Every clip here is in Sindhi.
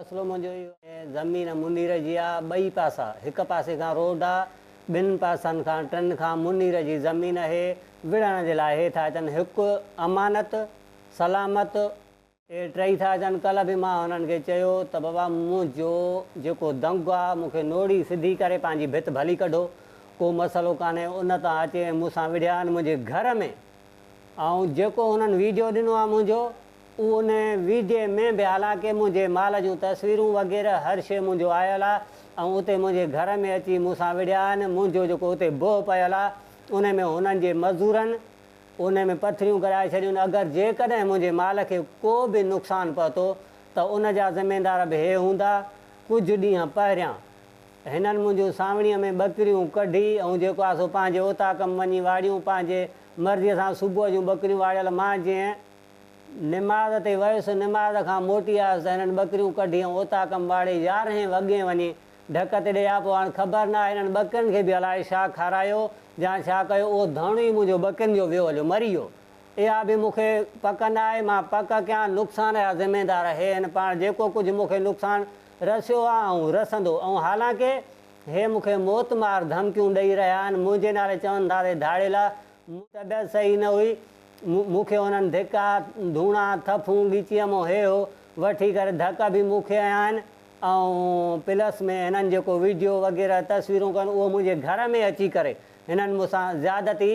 مسئلو منهنجو اهو آهي زمين منير جي آ ٻئي پاسا هڪ پاسي کان روڊ آ ٻن پاسن کان ٽن کان منير جي زمين اهي وڙهڻ جي لاء هي ٿا اچن هڪ امانت سلامت اهي ٽئي ٿا اچن ڪلهه به مان هنن کي چيو ته بابا منهنجو جيڪو دنگ آ مون کي نوڙي سڌي ڪري پنهنجي ڀت ڀلي ڪڍو ڪو مسئلو ڪانهي ان تان اچي ۽ مون سان وڙهيا آهن منهنجي گهر ۾ ۽ جيڪو هنن ويڊيو ڏنو آ منهنجو ان ويڊيي ۾ به حالانڪه منهنجي مال جون تصويرون وغيره هر شيء منهنجو آيل آ ۽ اتي منهنجي گهر ۾ اچي مون سان وڙهيا آهن منهنجو جيڪو اتي بوهه پيل آ ان ۾ هنن جي مزورن ان ۾ پٿريون ڪرائي ڇڏيون اگر جيڪڏهن منهنجي مال کي ڪو به نقصان پهتو ته ان جا ذميدار به هي هوندا ڪجهه ڏينهن پهريان هنن منهنجون سانوڻيء ۾ ٻڪريون ڪڍي ۽ جيڪو آ سو پنهنجي اوطاق م وڃي واڙيون پنهنجي مرضيء سان صبح جون ٻڪريون واڙيل مان جيئن نماز تي ويس، نماز کان موٽي آيس ته هنن ٻڪريون ڪڍي ۽ اوطاق م واڙي يارهين وڳين وڃي ڍڪ تي ڏئي آ پوء هاڻ خبر نه آهي هنن ٻڪرين کي به الائي ڇا کارايو يا ڇا ڪيو اهو ڌڻ ئي منهنجو ٻڪرين جو ويو هليو مري ويو اها به مون کي پڪ نه آهي مان پڪ ڪيان نقصان جا ذميدار هي هن پاڻ جيڪو ڪجهه مون کي نقصان رسيو آ ۽ رسندو ۽ حالانڪه هي مون کي موت مار ڌمڪيون ڏئي رهيا آهن منهنجي نالي چون ٿا ته ڌاڙيل آ طبيعت صحيح نه هئي. مون کي انهن ڌڪا، ڌوڻا، ٿڦون، ڳچيء مان هي هو وٺي ڪري ڌڪ به مون کي هنيا آهن ۽ پلس ۾ هنن جيڪو ويڊيو وغيره تصويرون ڪن اهو منهنجي گهر ۾ اچي ڪري هنن مون سان زيادتي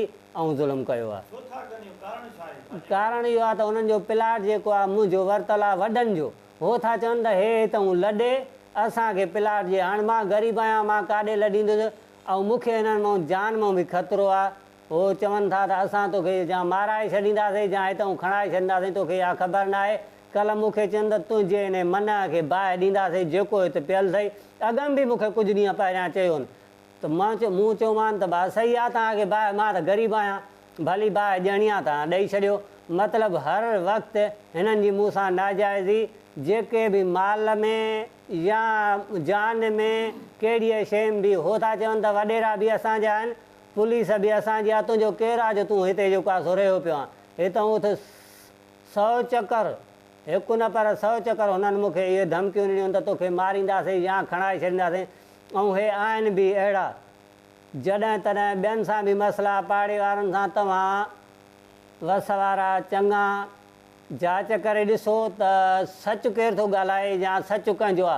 ۽ ظلم ڪيو آهي. ڇو ٿا ڪن اهو ڪارڻ ڇا آهي ڇا جي ڪري؟ ڪارڻ اهو آهي ته انهن جو پلاٽ جيڪو آهي منهنجو ورتل آهي وڏن جو هو ٿا چون ته هي هتئون لڏي اسان کي پلاٽ ڏي هاڻ مان غريب آهيان مان ڪاڏي لڏيندس ۽ مون کي هنن مان جان مان به خطرو آ. هو چون ٿا ته اسان توکي يا مارائي ڇڏينداسين يا هتئون کڻائي ڇڏينداسين توکي اها خبر ناهي. ڪلهه مون کي چين ته تنهنجي انهي منع کي باهه ڏينداسين جيڪو هت پيل اٿئي. اڳم به مون کي ڪجهه ڏينهن پهريان چيو هن ته مان چيو مون چيومان ته ڀاء صحيح آ توهان کي باهه مان ته غريب آهيان ڀلي باهه ڏيڻي آ توهان ڏئي ڇڏيو. مطلب هر وقت هنن جي مون سان ناجائزي جيڪي به مال ۾ يا جان ۾ ڪهڙيء شيء م به هو ٿا چون ته وڏيرا به اسان جا آهن، پوليس به اسان جي آ، تنهنجو ڪير آ جو تون هتي جيڪو آ سو رهيو پيو آن. هتئون اٿ سئو چڪر، هڪ نه پر سئو چڪر هنن مون کي اهي ڌمڪيون ڏنيون ته توکي مارينداسين يا کڻائي ڇڏينداسين ۽ هي آهن به اهڙا. جڏهن تڏهن ٻين سان به مسئلا، پاڙي وارن سان توهان وس وارا چڱا جاچ ڪري ڏسو ته سچ ڪير ٿو ڳالهائي يا سچ ڪنهن جو آ.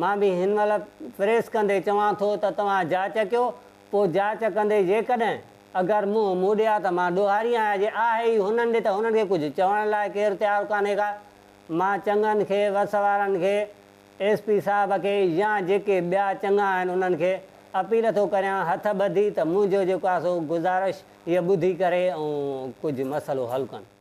مان به هن مهل پريس ڪندي چوان ٿو ته توهان جاچ ڪيو، پوء جاچ ڪندي جيڪڏهن اگر منهن مون ڏي آ ته مان ڏوهاري آهيان جي آهي ئي هنن ڏي ته هنن کي ڪجهه چوڻ لاء ڪير تيار ڪانهي ڪا. مان چڱن کي، وس وارن کي، ايس پي صاحب کي يا جيڪي ٻيا چڱا آهن انهن کي اپيل ٿو ڪريان هٿ ٻڌي ته منهنجو جيڪو آ سو گذارش هيء ٻڌي ڪري ۽ ڪجهه مسئلو حل ڪن.